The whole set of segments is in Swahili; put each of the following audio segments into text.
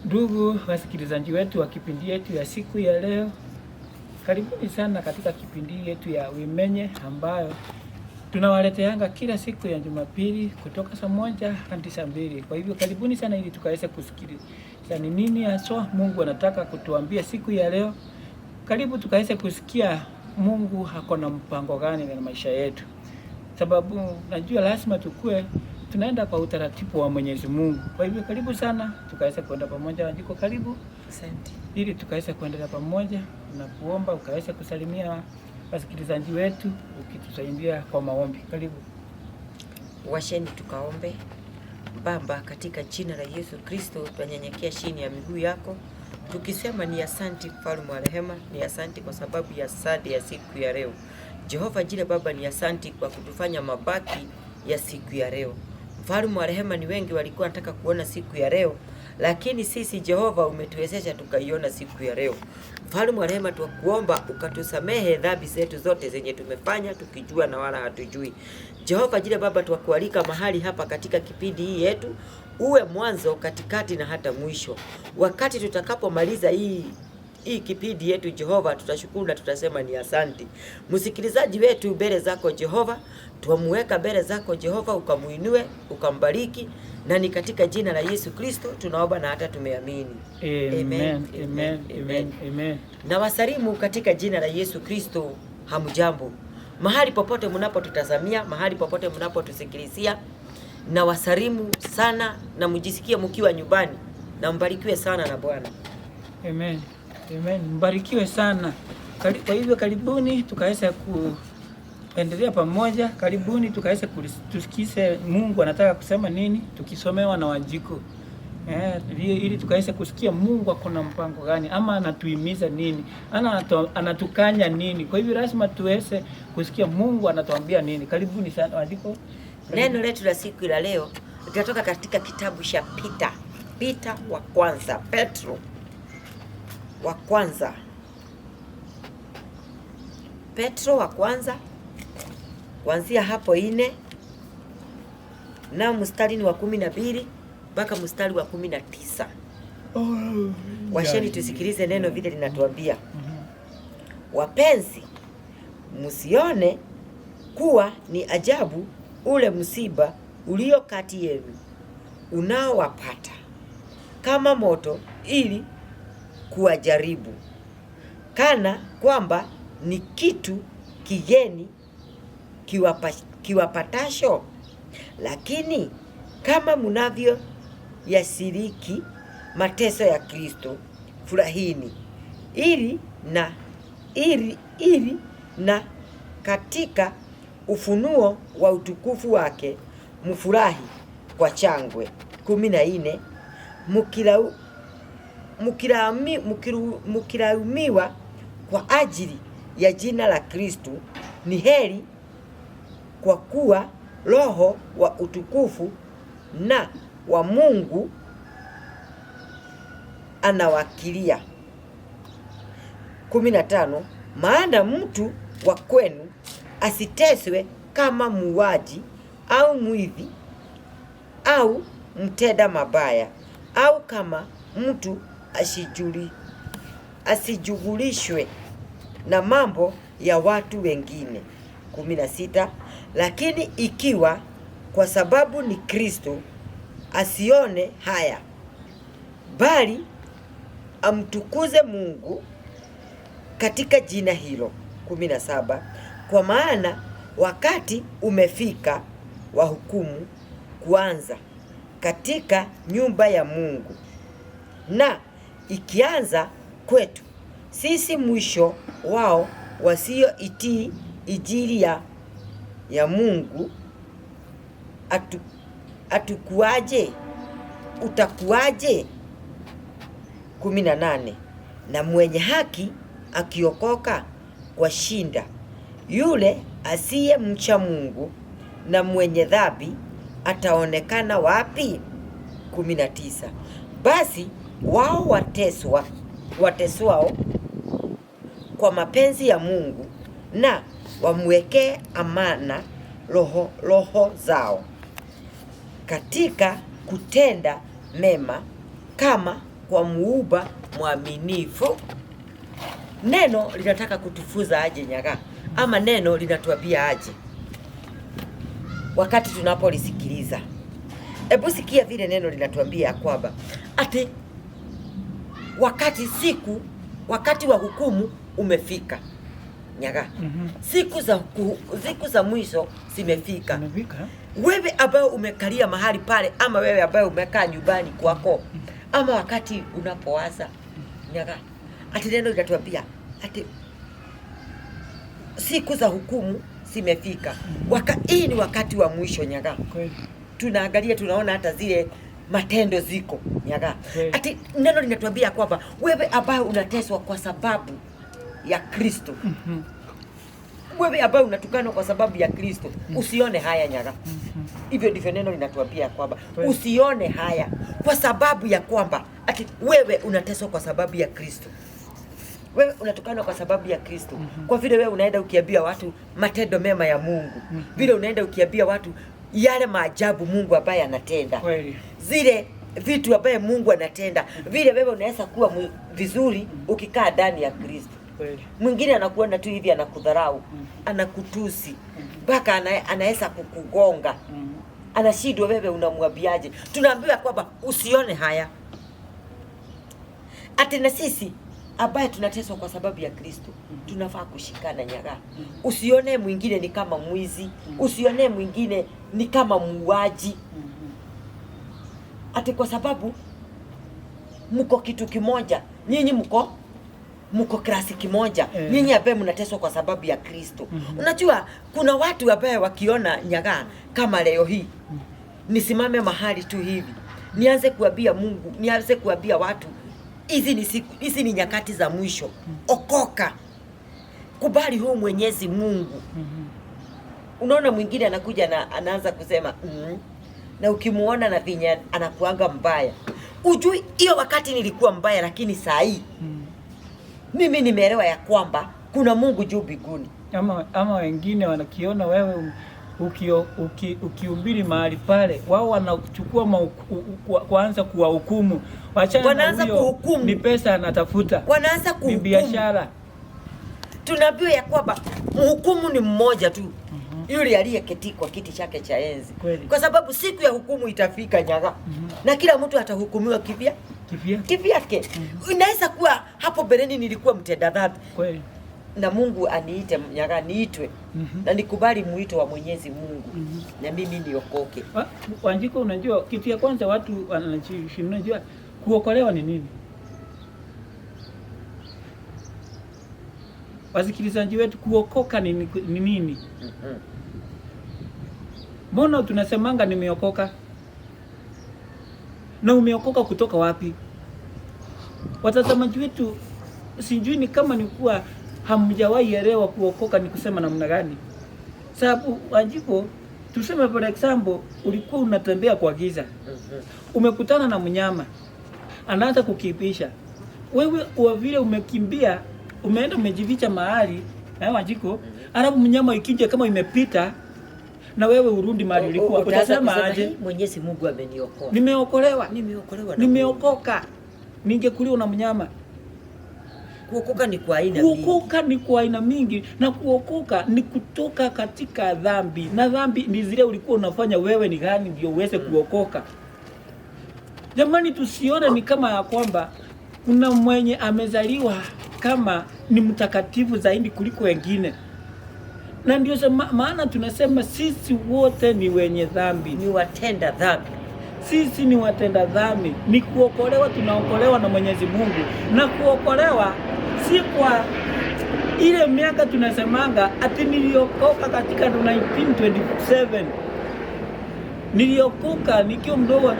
Ndugu wasikilizaji wetu wa kipindi yetu ya siku ya leo, karibuni sana katika kipindi yetu ya Wimenye ambayo tunawaleteanga kila siku ya Jumapili kutoka saa 1 hadi saa 2. Kwa hivyo karibuni sana ili tukaweze kusikiliza ni nini haswa Mungu anataka kutuambia siku ya leo. Karibu tukaweze kusikia Mungu ako na mpango gani na maisha yetu, sababu najua lazima tukue tunaenda kwa utaratibu wa Mwenyezi Mungu. Kwa hivyo karibu sana tukaweze kuenda pamoja. Wanjiko, karibu. Asante. Ili tukaweze kuendelea pamoja na kuomba, ukaweze kusalimia wasikilizaji wetu ukitusaidia kwa maombi. Karibu. Washeni tukaombe. Baba, katika jina la Yesu Kristo twanyenyekea chini ya miguu yako tukisema ni asanti, mfalme wa rehema, ni asanti kwa sababu ya sadi ya siku ya leo. Jehova jile Baba, ni asanti kwa kutufanya mabaki ya siku ya leo. Mfalme wa rehema, ni wengi walikuwa wanataka kuona siku ya leo, lakini sisi Jehova umetuwezesha tukaiona siku ya leo. Mfalme wa rehema, twakuomba ukatusamehe dhambi zetu zote zenye tumefanya tukijua na wala hatujui. Jehova jile Baba, twakualika mahali hapa katika kipindi hii yetu, uwe mwanzo, katikati na hata mwisho. Wakati tutakapomaliza hii kipindi yetu Jehova, tutashukuru na tutasema ni asanti. Msikilizaji wetu mbele zako Jehova, twamuweka mbele zako Jehova, ukamuinue, ukambariki, na ni katika jina la Yesu Kristo tunaomba na hata tumeamini. Amen, amen, amen, amen, amen. Na wasalimu katika jina la Yesu Kristo. Hamjambo mahali popote mnapotutazamia, mahali popote mnapotusikilizia, na wasalimu sana na mjisikie mkiwa nyumbani, na mbarikiwe sana na Bwana. Amen. Amen. Mbarikiwe sana. Kwa hivyo karibuni tukaweza kuendelea pamoja. Karibuni tukaweza tusikize Mungu anataka kusema nini tukisomewa na Wanjiko. Ili tukaweza kusikia Mungu ako na mpango gani ama anatuhimiza nini, anatukanya nini. Kwa hivyo lazima tuweze kusikia Mungu anatuambia nini. Karibuni sana Wanjiko. Neno letu la siku la leo litatoka katika kitabu cha Pita, Pita wa kwanza, Petro wa kwanza, Petro wa kwanza, kuanzia hapo 4 na mstari ni wa 12 mpaka mstari wa 19. Washeni tusikilize neno vile linatuambia. Wapenzi, msione kuwa ni ajabu ule msiba ulio kati yenu unaowapata kama moto ili kuwajaribu, kana kwamba ni kitu kigeni kiwapatasho. Lakini kama mnavyo yashiriki mateso ya Kristo, furahini ili na katika ufunuo wa utukufu wake mfurahi kwa changwe. 14, mukilaumiwa kwa ajili ya jina la Kristo ni heri, kwa kuwa Roho wa utukufu na wa Mungu anawakilia. 15, maana mtu wa kwenu asiteswe kama muuaji au mwivi au mtenda mabaya, au kama mtu asijugulishwe na mambo ya watu wengine. 16, lakini ikiwa kwa sababu ni Kristo asione haya, bali amtukuze Mungu katika jina hilo. 17, kwa maana wakati umefika wa hukumu kuanza katika nyumba ya Mungu, na ikianza kwetu sisi, mwisho wao wasioitii injili ya Mungu atukuaje? Utakuaje? 18, na mwenye haki akiokoka kwa shinda, yule asiye mcha Mungu na mwenye dhambi ataonekana wapi? 19, basi wao wateswao kwa mapenzi ya Mungu na wamwekee amana roho zao katika kutenda mema kama kwa muumba mwaminifu. Neno linataka kutufuza aje Nyaga, ama neno linatuambia aje wakati tunapolisikiliza? Hebu sikia vile neno linatuambia ya kwamba ati wakati siku wakati wa hukumu umefika Nyaga. Siku za mwisho zimefika. Zimefika. Wewe ambaye umekalia mahali pale, ama wewe ambaye umekaa nyumbani kwako, ama wakati unapowaza Nyaga, ati neno linatuambia ati siku za hukumu zimefika. Hii ni wakati wa mwisho Nyaga. Kweli. Tunaangalia tunaona hata zile matendo ziko Nyaga. Kweli. Ati neno linatuambia kwamba wewe ambaye unateswa kwa sababu ya Kristo, wewe ambaye unatukanwa kwa sababu ya Kristo, usione haya Nyaga. Hivyo ndivyo neno linatuambia kwamba Kweli. usione haya kwa sababu ya kwamba ati wewe unateswa kwa sababu ya Kristo, wewe unatukanwa kwa sababu ya Kristo. Kwa vile wewe unaenda ukiambia watu matendo mema ya Mungu, vile unaenda ukiambia watu yale maajabu Mungu ambaye anatenda, Kweli. zile vitu ambaye Mungu anatenda, vile wewe unaweza kuwa vizuri ukikaa ndani ya Kristo. Kweli. Mwingine anakuona tu hivi, anakudharau, anakutusi, mpaka anaweza kukugonga, anashindwa wewe unamwambiaje? Tunaambiwa kwamba usione haya. Ati na sisi ambaye tunateswa kwa sababu ya Kristo tunafaa kushikana Nyaga. Usione mwingine ni kama mwizi, usione mwingine ni kama muuaji, ati kwa sababu mko kitu kimoja, nyinyi mko klasi kimoja, nyinyi ambaye mnateswa kwa sababu ya Kristo. Unajua kuna watu ambaye wakiona Nyaga kama leo hii nisimame mahali tu hivi nianze kuambia Mungu, nianze kuambia watu hizi ni siku, hizi ni nyakati za mwisho, okoka, kubali huu Mwenyezi Mungu. Unaona mwingine anakuja na anaanza kusema na ukimuona na vinya anakuanga mbaya, ujui hiyo wakati nilikuwa mbaya, lakini saa hii mimi nimeelewa ya kwamba kuna Mungu juu mbinguni. Ama wengine wanakiona wewe ukihubiri mahali pale, wao wanachukua kuanza kuwahukumu. Wachana na Wanaanza huyo, kuhukumu. Ni pesa anatafuta, Wanaanza ni kuhukumu. biashara. Tunaambiwa ya kwamba mhukumu ni mmoja tu, yule aliyeketi kwa kiti chake cha enzi. Kweli. Kwa sababu siku ya hukumu itafika Nyaga, na kila mtu atahukumiwa kivyake. Inaweza kuwa hapo mbeleni nilikuwa mtenda dhambi, Kweli. na Mungu aniite Nyaga, niitwe na nikubali mwito wa Mwenyezi Mungu na mimi niokoke. Wanjiko, unajua kitu ya kwanza watu wanajua kuokolewa ni nini? Wasikilizaji wetu, kuokoka ni nini? Mbona tunasemanga nimeokoka? Na umeokoka kutoka wapi? Watazamaji wetu, sijui ni kama ni kuwa hamjawahi elewa kuokoka ni kusema namna gani. Sababu Wanjiko, tuseme for example, ulikuwa unatembea kwa giza, umekutana na mnyama anaanza kukipisha wewe, kwa vile umekimbia, umeenda umejificha mahali Wanjiko, alafu mnyama ikija kama imepita na wewe urudi mahali ulikuwa, Utaanza utasema kusema, aje? "Hii, Mwenyezi Mungu ameniokoa. Nimeokolewa, Nimeokolewa na Mungu." nimeokoka, ningekuliwa na mnyama. Kuokoka ni kwa aina mingi. Kuokoka ni kwa aina mingi, na kuokoka ni kutoka katika dhambi, na dhambi ni zile ulikuwa unafanya wewe ni gani ndio uweze kuokoka. Jamani, tusione ni kama ya kwamba kuna mwenye amezaliwa kama ni mtakatifu zaidi kuliko wengine, na ndio maana tunasema sisi wote ni wenye dhambi, Ni watenda dhambi. Sisi ni watenda dhambi. Ni kuokolewa, tunaokolewa na Mwenyezi Mungu, na kuokolewa si kwa ile miaka tunasemanga ati niliokoka katika 1927, niliokoka nikiwa mdogo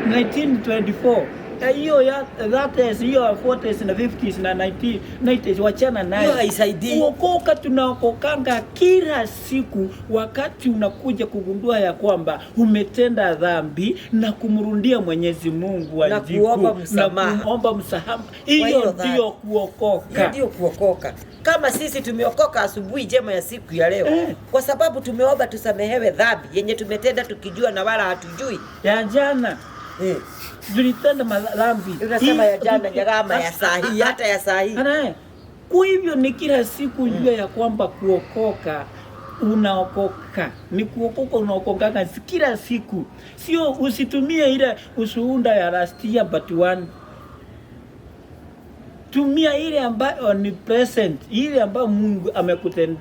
1924. Hiyo ya that is hiyo 40s na 50s na 90s, wachana nayo. Hiyo haisaidii. Kuokoka tunaokokanga kila siku, wakati unakuja kugundua ya kwamba umetenda dhambi na kumrundia Mwenyezi Mungu Na Wanjiku, kuomba msamaha. na kuomba msamaha. hiyo Hiyo dhambi. ndio kuokoka. Hiyo ndio kuokoka. Kama sisi tumeokoka asubuhi njema ya siku ya leo, kwa sababu tumeomba tusamehewe dhambi yenye tumetenda tukijua na wala hatujui ya jana. Tulitenda madhambi. Unasema ya jana nyagama ya saa hii, hata ya saa hii. Ana, kwa hivyo ni kila siku jua ya kwamba kuokoka unaokoka ni kuokoka, unaokokanga kila siku, sio usitumie ile ushuhuda ya last year but one. Tumia ile ambayo ni present, ile ambayo Mungu amekutendea.